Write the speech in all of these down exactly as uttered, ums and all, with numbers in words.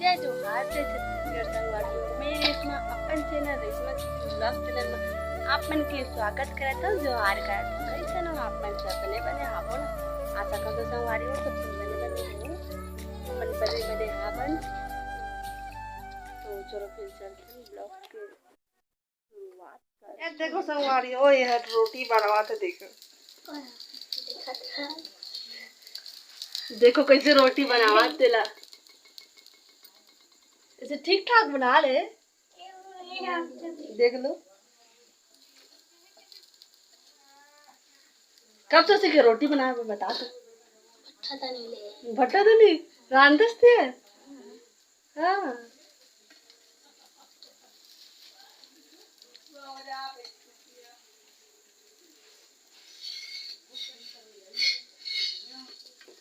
जय जोहार, जय छत्तीसगढ़ संगवारी हो। मैं रेशमा अपन चैनल रेशमा vlog चैनल में आप मन के स्वागत करत हूँ, जोहार करत हूँ। कैसन हो आप मन सब? बने बने हावो ना? आशा करत हूँ संगवारी हो सब बने बने हो, मन बने बने हावन। तो चलो फिर चलते हैं vlog के शुरुआत कर। ये देखो संगवारी हो, ये है रोटी बनावत है, देखो। देखो कैसे रोटी बनावत तेला। ऐसे ठीक ठाक बना ले। देख लो। कब से सीखे रोटी बनाए में, बता तो। भट्टा तो नहीं ले। भट्टा तो नहीं? रांधस ते? हाँ।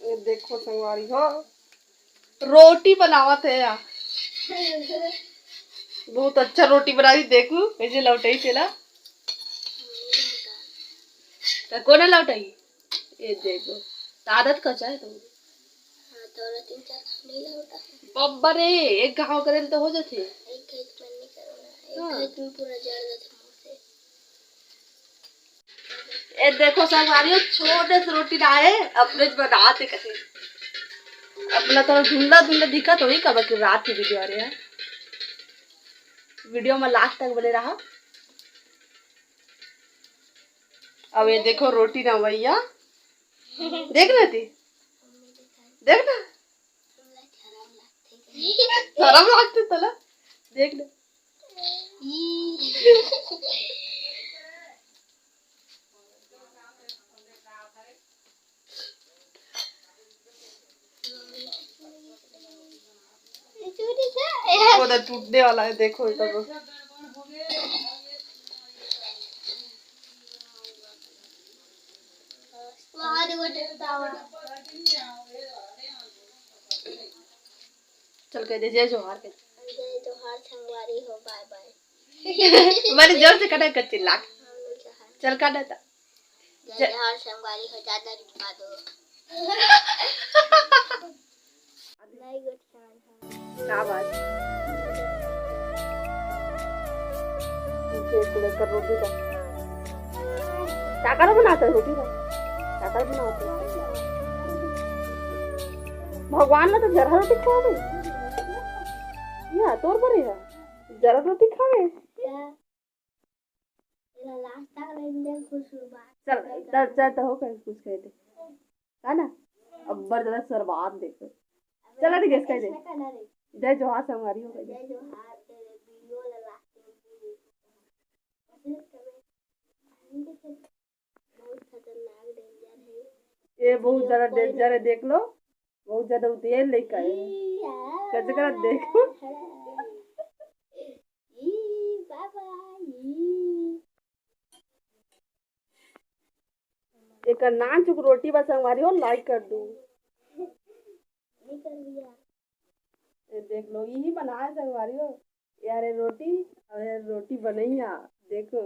ये देखो संगवारी हो, रोटी बनावत है या। बहुत अच्छा रोटी बनाई, देखू कैसे लौटाई तेला। तो कौन लौटाई? ये देखो, आदत कच्चा है तो। हाँ, तो तीन चार घंटे लौटा है। बब्बा रे, एक घाव करे तो हो जाते। एक घाव में नहीं करो ना, एक हाँ। घाव में पूरा जल जाते मुंह से। ए देखो संगवारी हो, छोटे से रोटी डाहे, अपने ज बनाते कथे। अपना तो धुंधला धुंधला दिखत होही, काबर कि रात की वीडियो आ रही है। वीडियो में लास्ट तक बने रहा। अब ये देखो रोटी ना भैया, देख ना ती, देख ना, शरम लागते तला, देख ना। वो तो टूटने वाला है, देखो इधर को। चल कह दे जय जोहार के। जय जोहार संगवारी हो, बाय बाय। मैंने जोर से कटा कर चिल्ला। हाँ, जय जोहार। चल काटा था। जय जय- जोहार संगवारी हो, ज्यादा रुका दो। नहीं गोठियान है। क्या बात? इसे कुकर कर रोटी का। क्या करो बनाते हैं रोटी का? क्या करो बनाते हैं? भगवान ने तो जरा रोटी खावे। या तोर पर ही है। जरा रोटी खावे। क्या? एला लास्ट तक ले दे, कुछ बात चल, कर चल, चल, तो हो कर कुछ कह दे। है ना? अब्बर जरा शर्मात देखो। चला ठीक है, इसका ही दे। इसमें का ना रे। जय जोहार संगवारी हो गई। जय जोहार, तेरे वीडियो ला लास्ट में पूरी। बहुत खतरनाक डेंजर है। ये बहुत ज्यादा डेंजर है, देख लो। बहुत ज्यादा उतेल लेकर है। ई, आ, कचकरा देखो। ई, बाबा, ई। एकर नान चुक रोटी बा संगवारी हो, लाइक कर दू। नहीं कर दिया। ये देख लो, यही बनाए संगवारी हो। यार ये रोटी और यार रोटी बनैया, देखो।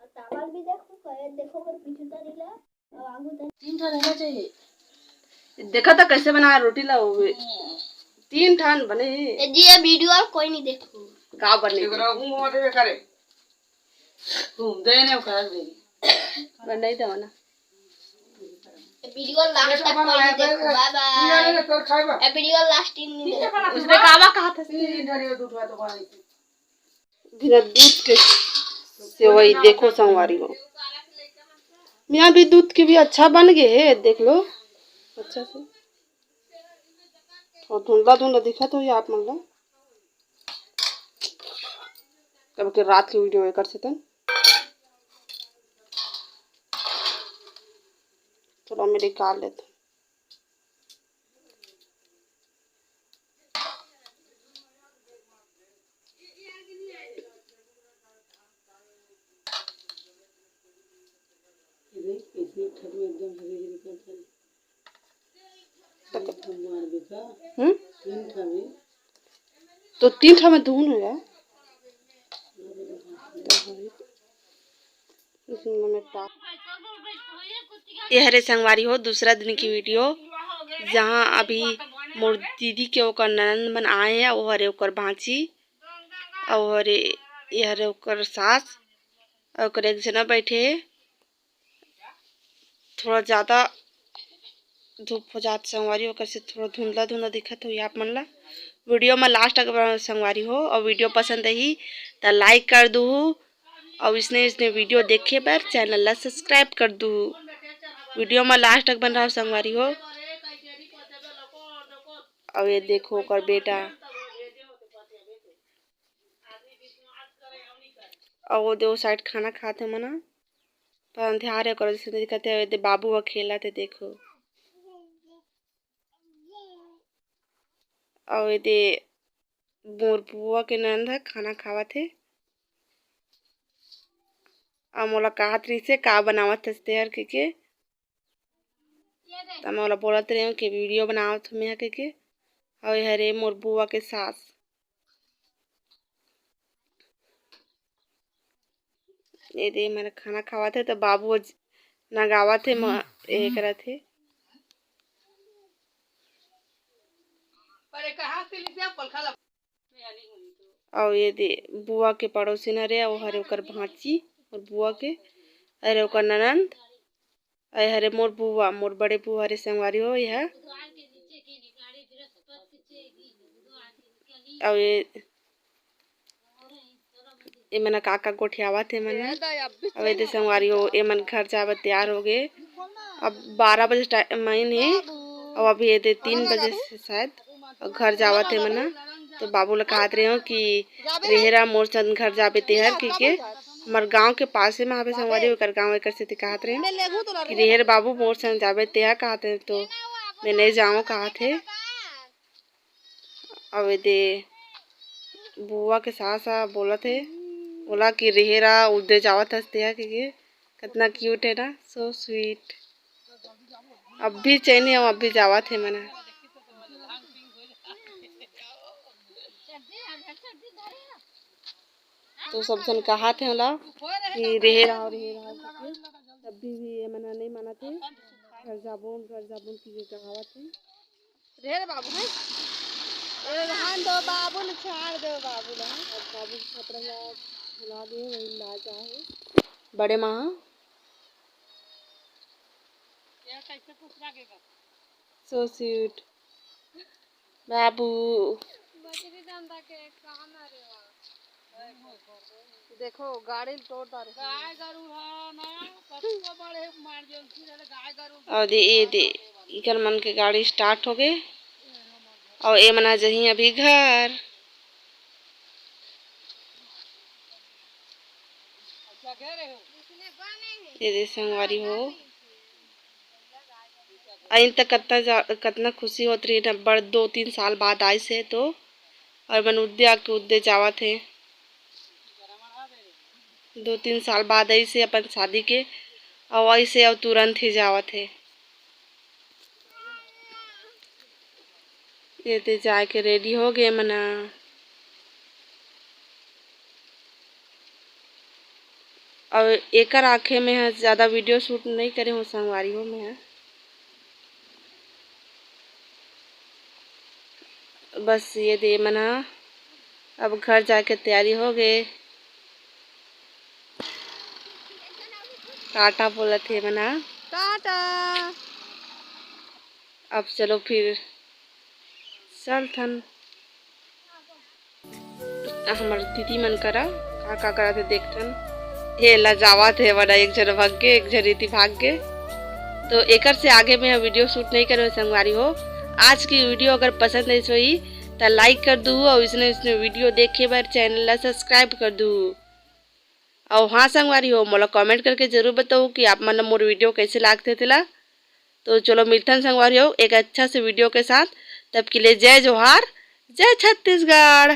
और चावल भी देखो, कहे देखो कर पीछे तरी ला, और आगू तरी। तीन ठन रहना चाहिए। देखा था कैसे बनाया रोटी ला, वो भी। तीन ठन बने। ए जी, ये वीडियो और कोई नहीं देखो। का बने? एक रहू मत करे। तू दे ने उखाड़ दे। बनाई दो ना। वीडियो लास्ट तक कोई नहीं देखो। बाय बाय। ये तोर खाए बा। ए वीडियो लास्ट तक नहीं देखो। उसने कावा कहा था? तीन डरियो दूध हुआ तो बना। बिना दूध के सेवई देखो संगवारी हो। यहाँ भी दूध के भी अच्छा बन गए है, देख लो अच्छा से। थोड़ा धुंधला धुंधला दिखा तो ये आप मन ला। तब के रात के वीडियो एकर से तन थोड़ा मैं निकाल लेते। हम्म? तो तीन ठा में दून हो जाए। ये हरे संगवारी हो, दूसरा दिन की वीडियो, जहाँ अभी मोर दीदी के ओकर ननद मन आए हे, अउ हरे ओकर भांची, अउ हरे, ये हरे ओकर सास, अउ ओकर एक जना बैठे हे। थोड़ा ज्यादा धूप हो जात संगवारी हो, ओकर से थोड़ा धुंधला धुंधला दिखत होही आप मन ला। वीडियो में लास्ट तक बने संगवारी हो, अउ वीडियो पसंद आही त लाइक कर दूहू, अउ इसने इसने वीडियो देखे बर चैनल ला सब्सक्राइब कर दूहू। वीडियो में लास्ट तक बन रहा संगवारी हो। अउ ये देखो ओकर बेटा, अउ वो दे वो साइड खाना खात हे मना, पर अंधियार हे, ओकर जैसे दिखत हे। अउ ये दे बाबू ह खेलत हे, देखो। अउ ये दे मोर बुआ के नंद ह खाना खावत हे, अउ मोला कहत रहिसे, "का बनावत हस तेहर?" कहिके। त मैं ओला बोलत रेहेंव कि वीडियो बनावत हूँ मैं कहिके। अउ ये हरे मोर बुआ के सास। ये दे, मेरा खाना खावत हे, त बाबू ज-, नगावत हे, म-, ये करत हे। अउ ये दे, बुआ के पड़ोसिन हरे, अउ हरे ओकर भांची, अउ बुआ के, अरे ओकर ननंद, अउ हरे मोर बुआ, मोर बड़े बुआ हरे संगवारी हो, ये ह। अउ ये, ये मन का का गोठियावत हे मन ह। अउ ये दे संगवारी हो, ये मन घर जाए बर तैयार हो गे। अब बारह बजे टाइम आइन हे, अउ अभी ये दे तीन बजे से शायद घर जावत हे मन ह। तो बाबू ल कहत रहे हो कि रेहेरा मोर संग घर जाबे तेहर कहिके। हमर गांव के पासे में हवे संगवारी, ओकर गांव एकर सेती कहत रहे हो कि रेहेर बाबू मोर संग जाबे तेहर कहत रहे, तो मैं नहीं जाऊँ कहत हे। अउ ये दे बुआ के सास ह बोलत हे ओला कि रेहेरा उदे जावत हस तेहा कहिके। कितना क्यूट है ना, so sweet। अब भी चैन हे, अब भी जावत हे मन ह। तो सब झन कहत हे ओला कि रेहेर आओ, रेहेर आओ कहिके। तब भी, भी ये मन ह नहीं मानत हे। घर जाबो, घर जाबो कहिके कहावत हे। रे रे बाबू, हैं? ए, रहन दो बाबू ल, छाड़ दो बाबू ल, हैं? अब बाबू के कपड़ा ला भुला गे, वही ला जा हे। बड़े माँ। So sweet। बाबू। बजरी डंडा के कहाँ मारे हो? देखो, गाड़ी ल तोड़ डारे। गाय गरु ह ना, कतको बड़े मार दे, उनकी रहले गाय गरु। अउ दे, ये दे, इकर मन के गाड़ी start हो गे। अउ ए मन आ जही अभी घर। ये दे संगवारी हो। आइन त कतना जा-, कतना खुशी होत रही ना, बड़ दो तीन साल बाद आइस हे तो, अउ मन उद्दे आके उद्दे जावत हे। दो तीन साल बाद आइस हे अपन शादी के, अउ आइस हे अउ तुरंत ही जावत हे। ये दे जाए के ready हो गे मन ह। अउ एकर आखे में ह ज्यादा video shoot नहीं करे हो संगवारी हो में ह। बस ये दे मन ह अब घर जाए के तैयारी हो गे। टाटा बोलत हे मन ह। टाटा। अब चलो फिर चलथन। हमर दीदी मन करा का का करत हे देखथन। हे ला जावत हे वाला, एक झन भाग गे, एक झन रीति भाग गे। तो एकर से आगे में video shoot नहीं करे संगवारी हो। आज की video अगर पसंद आइस होही त like कर दू अउ इसने इसने video देखे बर channel ला subscribe कर दू। अउ हाँ संगवारी हो, मोला comment करके जरूर बताओ कि आप मन ला मोर video कैसे लागथे तेला। तो चलो मिलथन संगवारी हो एक अच्छा से video के साथ। तब के लिए जय जोहार, जय छत्तीसगढ़।